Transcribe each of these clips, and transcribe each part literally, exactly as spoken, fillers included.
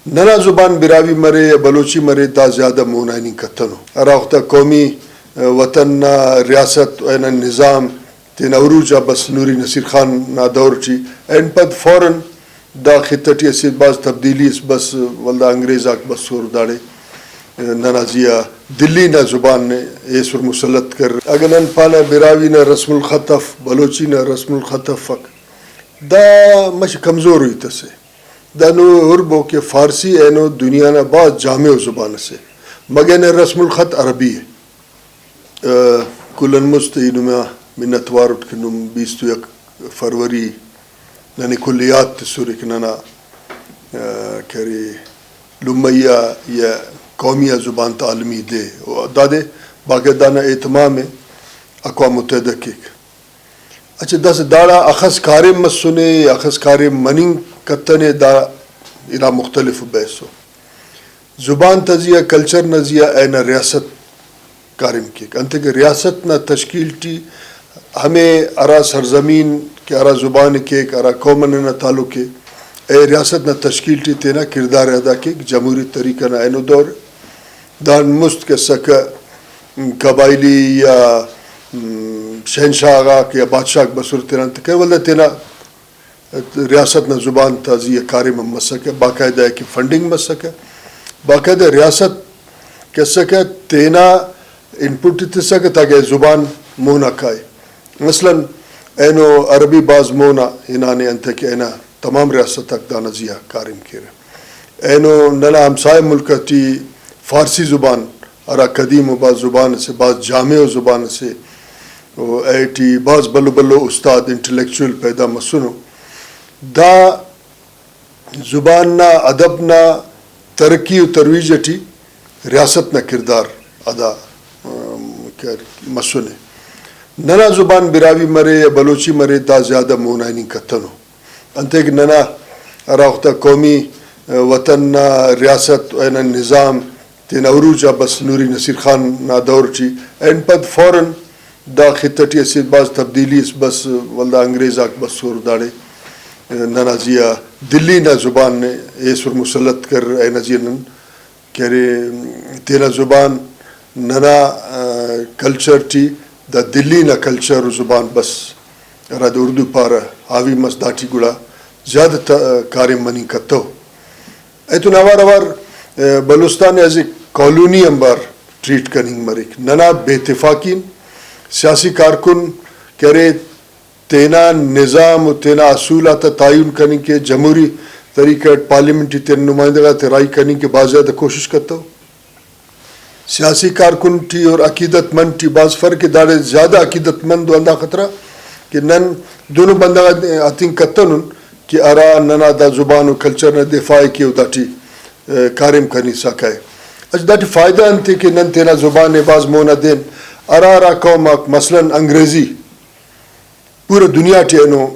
ننا زبان براہوئی مرے یا بلوچی مرے، دا زیادہ مون آ ہننگ کتنو۔ ہرا وخت آ قومی، آ، وطن نا ریاست و اینو نظام تینا عروج آ بس، نوری نصیر خان نا دور ٹی، اینو پد فوراً دا خطہ ٹی اسہ بھاز تبدیلی اس بس، ولدا انگریز آک بسر داڑے ننا زی آ دلی نا زبان ءِ ایسر مسلط کر۔ اگہ نن پانہ براہوئی نا رسم الخط اف، بلوچی نا رسم الخط افک، دا مچہ کمزور ہیت اسے۔ دا نو ہربو کہ فارسی اینو دنیا نا بھاز جامع زبان اسے، مگہ نن رسم الخط عربی ءِ۔ آ، کل آن مست ای نما منت وار اٹ کہ نم بیست و یک فروری ننے کل یات تسرے کہ ننا، آ، کہ ارے لمئی آ یا قومی آ زبان تا عالمی دے و دادے باقاعدہ دانا اہتمام ءِ اقوام متحدہ کیک۔ اچھا، داسہ داڑا اخس کاریم مسنے، اخس کاریم مننگ کتنے، دا ارا مختلف بحث ءِ۔ زبان تا زی آ، کلچر نا زی آ اینو ریاست کاریم کیک، انتئے کہ ریاست نا تشکیل ٹی ہمے ہرا سرزمین کہ ہرا زبان ءِ کیک، ہرا قوم آ ننا تعلق ءِ، اے ریاست نا تشکیل ٹی تینا کردار ءِ ادا کیک۔ جمہوری طریقہ نا اینو دور دان مست کسکہ قبائلی یا، م، شہنشاہ غاک یا بادشاہ غاک بسر تینا انت کہ ولدا تینا ریاست نا زبان تا زی آ کاریم ہم مسکہ، باقاعدہ ءِ کہ فنڈنگ مسکہ، باقاعدہ ریاست کسکہ تینا انپٹ ءِ تسکہ تاکہ زبان مون آ کائے۔ مثلاً اینو عربی بھاز مون آ ہنانے، انتئے کہ اینا تمام ریاست آک دانا زی آ کاریم کیرہ۔ اینو ننا ہمسائے ملک ٹی فارسی زبان ہرا قدیم و بھاز زبان اسے، بھاز جامع و زبان اسے، و اے ٹی بھاز بھلو بھلو استاد، انٹلیکچوئل پیدا مسنو۔ دا زبان نا، ادب نا ترقی و ترویج ٹی ریاست نا کردار ادا، ام، کر-، مسنے۔ ننا زبان براہوئی مرے یا بلوچی مرے، دا زیادہ مون آ ہننگ کتنو۔ انتئے کہ ننا ہرا وخت آ قومی، آ، وطن نا ریاست و اینو نظام تینا عروج آ بس، نوری نصیر خان نا دور ٹی، اینو پد فوراً دا خطہ ٹی اسہ بھاز تبدیلی اس بس، ولدا انگریز آک بسر داڑے ننا زی آ دلی نا زبان ءِ ایسر مسلط کر، اینو زی آ نن کہ ارے تینا زبان ننا، آ، کلچر ٹی دا دلی نا کلچر و زبان بس، ہرادے اردو پارہ، حاوی مس، داٹی گڑا زیادہ ت-، کاریم مننگ کتو۔ ایتون اوار اوار، آ، بلوچستان ءِ اسہ کالونی آنبار ٹریٹ کننگ مریک۔ ننا بے اتفاقی ان، سیاسی کارکن کہ ارے تینا نظام و تینا اصول آتا تعین کننگ کہ جمہوری طریقہ اٹ پارلیمنٹ ٹی تینا نمائندہ غاتے راہی کننگ کہ بھاز زیادہ کوشش کتو۔ سیاسی کارکن ٹی اور عقیدت مند ٹی بھاز فرق ءِ، داڑے زیادہ عقیدت مند و ہندا خاطرا کہ نن دونوں بندغ آتے ہتنگ کتنن کہ ہرا ننا دا زبان و کلچر نا دفاع ءِ کے و داٹی، آ، کاریم کننگ سا کائے۔ اچھا، داٹی فائدہ انت ءِ کہ نن تینا زبان ءِ بھاز مون آ دین، ہرا ہرا قوم آک مثلاً انگریزی پورا دنیا ٹی اینو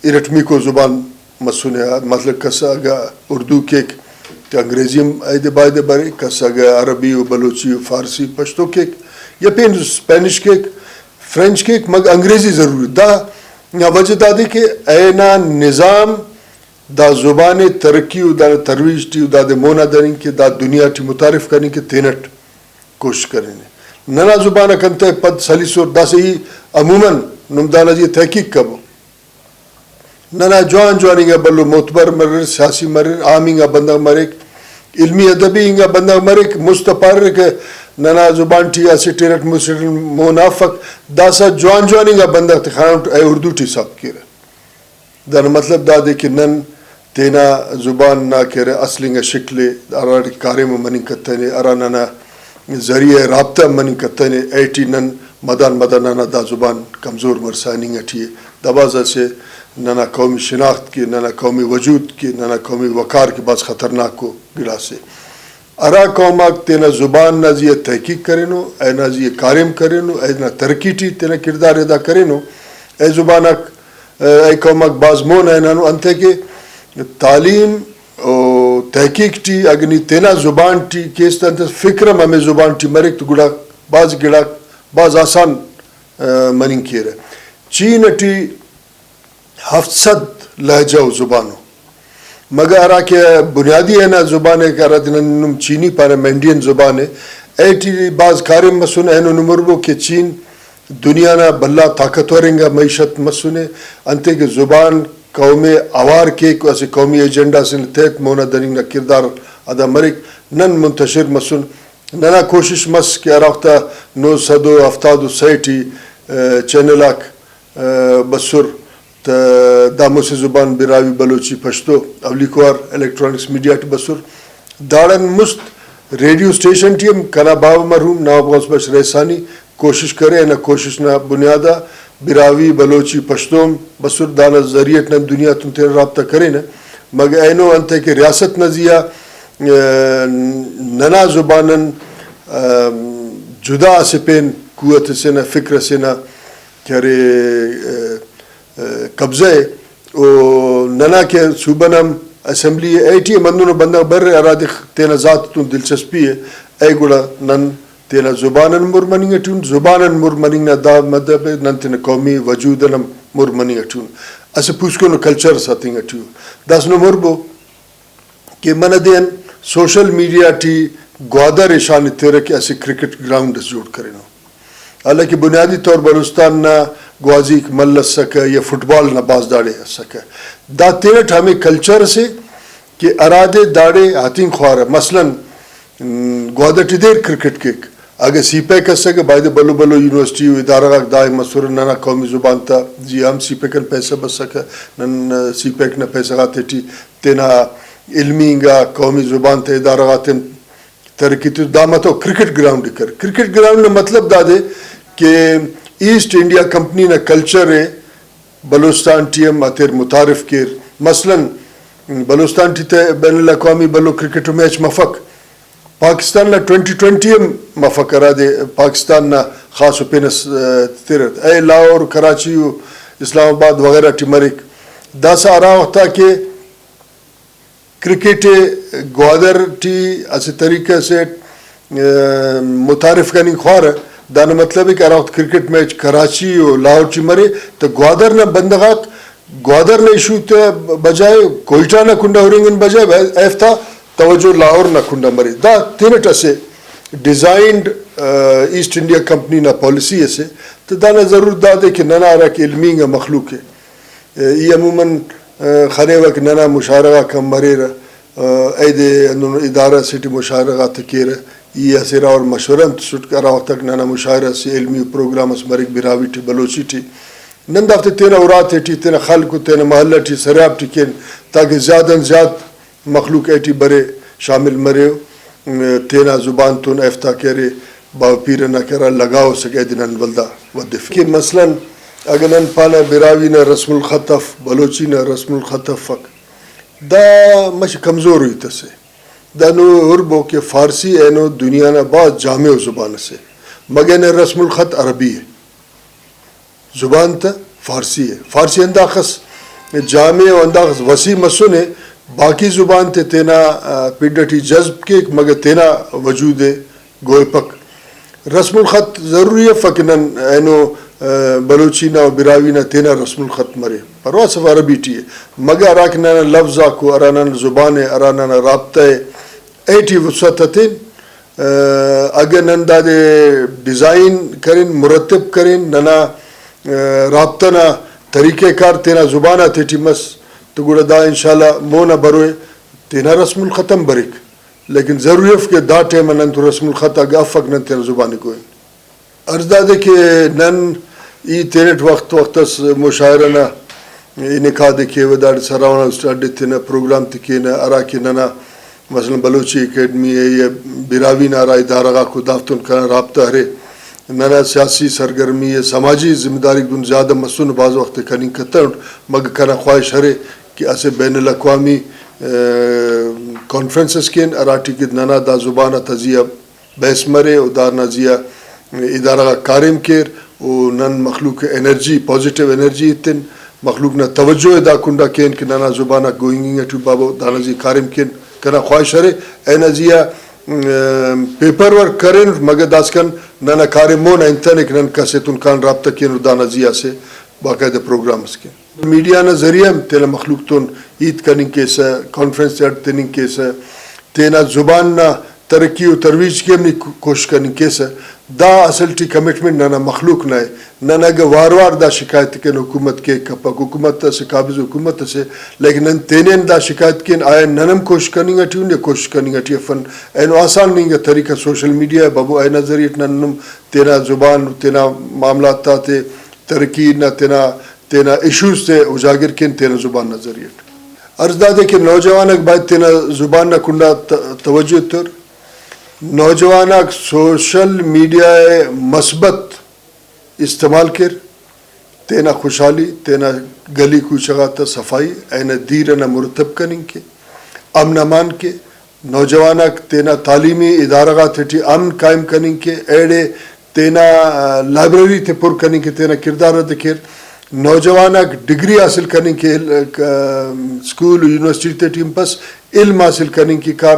ارٹمیکو زبان مسنے۔ مطلب کس اگہ اردو کیک تو انگریزی ہم ایدے بایدے بریک، کس اگہ عربی و بلوچی و فارسی پشتو کیک یا پین اسپینش کیک، فرینچ کیک، مگر انگریزی ضروری۔ دا نا وجہ دادے کہ اینا نظام دا زبان ءِ ترقی و دانا ترویج ٹی و دادے مون آ دننگ کہ دا دنیا ٹی متعارف کننگ کہ تینٹ کوشش کرینے۔ ننا زبان آک انتئے پد سلیسر، داسہ ای عموماً نم دانا زی تحقیق کبو۔ ننا جوان جوان انگا بھلو معتبر مریر، سیاسی مریر، عام انگا بندغ مریک، علمی ادبی انگا بندغ مریک، مست پاریر کہ ننا زبان ٹی اسٹ ارٹ مسٹ ارٹ مون آ افک، داسہ جوان جوان انگا بندغ تخانٹ اے اردو ٹی حساب کیرہ۔ دانا مطلب دادے کہ نن تینا زبان نا کہ ارے اصل انگا شکل ءِ، ہراٹی کاریم ءِ مننگ کتنے، ہرا ننا ذریعہ رابطہ مننگ کتنے، ایٹی نن مدان مدان ننا دا زبان کمزور مرسا ہننگ ٹی ءِ۔ دا بھاز اسہ ننا قومی شناخت کہ، ننا قومی وجود کہ، ننا قومی وقار کہ بھاز خطرناک ءُ گڑاسے۔ ہرا قوم آک تینا زبان نا زی آ تحقیق کرینو، اینا زی آ کاریم کرینو، اینا ترقی ٹی تینا کردار ادا کرینو، اے زبان آک، اے قوم آک بھاز مون آ ہنانو، انتئے کہ تعلیم و تحقیق ٹی اگہ نی تینا زبان ٹی کیس تہ انت فکر ہم ہمے زبان ٹی مریک تو گڑا بھاز گڑاک بھاز آسان، آ، مننگ کیرہ۔ چین ٹی ہفت سد لہجہ و زبان ءُ۔ مگہ ہرا کہ بنیادی اینو زبان ءِ، ہرا دے نن نم چینی پانہ، مینڈین زبان ءِ، اے ٹی بھاز کاریم مسنے۔ اینو نم ہربو کہ چین دنیا نا بھلا طاقتور انگا معیشت مسنے، انتئے کہ زبان قوم ءِ اوار کیک، اسہ قومی ایجنڈا سے نا تحت مونا دننگ نا کردار ادا مریک۔ نن منتشر مسن۔ ننا کوشش مس کہ ہرا وخت آ نو سد و ہفتاد و سئے ٹی، آ، چینل آک، آ، بسر، تہ دا مسہ زبان براہوئی بلوچی پشتو اولیکو وار الیکٹرانکس میڈیا ٹی بسر۔ داڑان مست ریڈیو اسٹیشن ٹی ہم کنا باوہ مرحوم نواب غوث بخش رئیسانی کوشش کرے، ہندا کوشش نا بنیاد آ براہوئی بلوچی پشتو ہم بسر، دانا ذریعہ ٹی نن دنیا تون تینا رابطہ کرینہ۔ مگہ اینو انتئے کہ ریاست نا زیہا، آ، ننا زبان آن، آ، جدا اسہ پین قوت اسے نا، فکر اسے نا کہ ارے، آ، آ، قبضہ ءِ۔ و ننا کہ صوبہ نا ہم اسمبلی ءِ، اے ٹی ہم ہندنو بندغ بر ءِ ہرادے تینا ذات تون دلچسپی ءِ، اے گڑا نن تینا زبان آن مر مننگ ٹی اُن۔ زبان آن مر مننگ نا دا مطلب ءِ نن تینا قومی وجود آن ہم مر مننگ ٹی اُن۔ اسہ پوسکنو کلچر اس آ تنگ ٹی اُن۔ داسہ نم ہربو کہ منہ دے آن سوشل میڈیا ٹی گوادر ءِ شان ایترہ کہ اسہ کرکٹ گراؤنڈ اس جوڑ کرینو۔ حالانکہ بنیادی طور بلوچستان نا گوازیک مل اسکہ یا فٹ بال نا بھاز داڑے اسکہ۔ دا تینٹ ہمے کلچر اسے کہ ہرادے داڑے ہتنگ خوارہ۔ مثلاً، م، گوادر ٹی دیر کرکٹ کیک۔ اگہ سی پیک اسکہ، بایدے بھلو بھلو یونیورسٹی و ادارہ غاک دا ہم مسرہ، ننا قومی زبان تا زی ہم سی پیک آن پیسہ بسکہ، نن سی پیک نا پیسہ غاتے ٹی تینا علمی انگا قومی زبان تا ادارہ غاتین ترقی تس۔ دا متو کرکٹ گراؤنڈ ءِ کر۔ کرکٹ گراؤنڈ نا مطلب دادے کہ ایسٹ انڈیا کمپنی نا کلچر ءِ بلوچستان ٹی ہم ہتر متعارف کیر۔ مثلاً بلوچستان ٹی تہ بین الاقوامی بھلو کرکٹ میچ مفک، پاکستان نا ٹوئنٹی ٹوئنٹی ہم مفک، ہرادے پاکستان نا خاص و پن اس، آ، ترٹ۔ اے لاہور، کراچی و اسلام آباد وغیرہ ٹی مریک۔ داسہ ہرا وخت آ کہ کرکٹ ءِ گوادر ٹی اسہ طریقہ سے، آ، متعارف کننگ خوارہ، دانا مطلب ءِ کہ ہرا وخت کرکٹ میچ کراچی و لاہور ٹی مرے تو گوادر نا بندغ آک گوادر نا ایشو تا بجائے کوئٹہ نا کنڈا ہرنگ آن بجائے ایفتا توجہ لاہور نا کنڈا مرے۔ دا تینٹ اسہ ڈیزائنڈ، آ، ایسٹ انڈیا کمپنی نا پالیسی اسے۔ تو دانا ضرورت دادے کہ ننا ہرا کہ علمی انگا مخلوق ءِ، ای عموماً، آ، خنیوہ کہ ننا مشاعرہ غاک ہم مریرہ، آ، ایدے ہندن ادارہ سے ٹی مشاعرہ غاتے کیرہ، ای اسہ راہی مشورہ ہم تسٹ کہ ہرا وخت آ کہ ننا مشاعرہ سے علمی پروگرام اس مریک براہوئی ٹی بلوچی ٹی، نن دافتے تینا اراتے ٹی، تینا خلق و تینا محلہ ٹی سریاب ٹی کین، تاکہ زیادہ آن زیات مخلوق ایٹی برے، شامل مرے و تینا زبان تون ایفتا کہ ارے باوہ پیرہ نا کہ ہرا لگاؤ اسکہ ایدے نن ولدا ودفن۔ کہ مثلاً اگہ نن پانہ براہوئی نا رسم الخط اف، بلوچی نا رسم الخط افک، دا مچہ کمزور ہیت اسے۔ دا نو ہربو کہ فارسی اینو دنیا نا بھاز جامع زبان اسے، مگہ نا رسم الخط عربی ءِ۔ زبان تہ فارسی ءِ۔ فارسی ہنداخس جامع و ہنداخس وسیع مسنے، باقی زبان تے تینا، آ، پڈ ٹی جذب کیک، مگہ تینا وجود ءِ گوئپک۔ رسم الخط ضروری افک کہ نن اینو، آ، بلوچی نا و براہوئی نا تینا رسم الخط مرے، پروا صرف عربی ٹی ءِ، مگہ ہراکہ ننا لفظ آک و ہرا ننا زبان ءِ، ہرا ننا رابطہ ءِ، ایٹی وسعت ہتین، آ، اگہ نن دادے ڈیزائن کرین، مرتب کرین، ننا، آ، رابطہ نا طریقہ کار تینا زبان آتیٹی مس تو گڑا دا انشاءاللہ مونا بروئے تینا رسم الخط ہم بریک، لیکن ضروری اف کہ دا ٹائم آ نن تو رسم الخط اگہ افک نن تینا زبان ءِ گوئن۔ عرض دادے کہ نن ای تینٹ وخت وخت اس مشاعرہ نا انعقاد ءِ کیوہ، داڑے سراوان اسٹ اڈ ءِ تینا پروگرام تے کینہ، ہرا کہ ننا مثلاً بلوچی اکیڈمی ءِ یا براہوئی نا ہرا ادارہ غاکو دافتون کنا رابطہ ارے۔ ننا سیاسی سرگرمی یا سماجی ذمہ داری دن زیادہ مسنو، بھاز وخت ءِ کننگ کتنٹ، مگر کنا خواہش ارے کہ اسہ بین الاقوامی، آ، کانفرنس اس کین، ہراٹی کہ ننا دا زبان آتا زیہا بحث مرے و دانا زیہا ادارہ غاک کاریم کیر و نن مخلوق ءِ انرجی، پازیٹیو انرجی ایتن، مخلوق نا توجہ ءِ دا کنڈا کین کہ ننا زبان آک گوئنگ انگ اٹی بابو دانا زیہا کاریم کین۔ کنا خواہش ارے اینو زیہا، م، پیپر ورک کرین، مگر داسکان ننا کاریم مون آ ہنتنے کہ نن کس ایتون کان رابطہ کین و دانا زیہا اسہ باقاعدہ پروگرام اس کین۔ میڈیا نا ذریعہ ہم تینا مخلوق تون ہیت کننگ کیسہ، کانفرنس تے اڈ تننگ کیسہ، تینا زبان نا ترقی و ترویج کے ہم نی کو-، کوشش کننگ کیسہ۔ دا اصل ٹی کمٹمنٹ ننا مخلوق نا ءِ۔ نن اگہ وار وار دا شکایت کین حکومت کے کپک، حکومت اسہ قابض حکومت اسے، لیکن نن تینے ہم دا شکایت کین، آیا نن ہم کوشش کننگ ٹی ان یا کوشش کننگ ٹی افن؟ اینو آسان انگا طریقہ سوشل میڈیا ءِ ببو، اینا ذریعہ ٹی نن ہم تینا زبان، تینا معاملات آتے ترقی نا، تینا، تینا ایشوز تے اجاگر کین تینا زبان نا ذریعہ ٹی۔ عرض دادے کہ نوجوان آک باید تینا زبان نا کنڈا ت-، توجہ تر۔ نوجوان آک سوشل میڈیا ءِ مثبت استعمال کیر، تینا خوشحالی، تینا گلی کوچہ غاتا صفائی، اینو دیر ئنا مرتب کننگ کے، امن امان کے، نوجوان آک تینا تعلیمی ادارہ غاتے ٹی امن قائم کننگ کے، ایڑے تینا، آ، لائبریری تے پر کننگ کے تینا کردار ادا کیر۔ نوجوان آک ڈگری حاصل کننگ کے، ال-، ک-، اسکول و یونیورسٹی تے ٹی ہم بس علم حاصل کننگ کے کار۔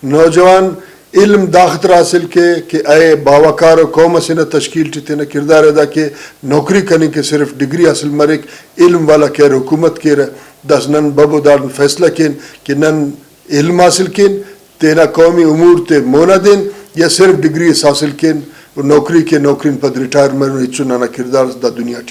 نوجوان علم داخاطر حاصل کے کہ اے باوقار و قوم اسے نا تشکیل ٹی تینا کردار ادا کے۔ نوکری کننگ کے صرف ڈگری حاصل مریک، علم والا کیرہ، حکومت کیرہ۔ داسہ نن ببو داڑان فیصلہ کین کہ نن علم حاصل کین، تینا قومی امور تے مونا دین، یا صرف ڈگری اس حاصل کین و نوکری کے، نوکری نا پد ریٹائر مرین، ہچو ننا کردار اس دا دنیا ٹی۔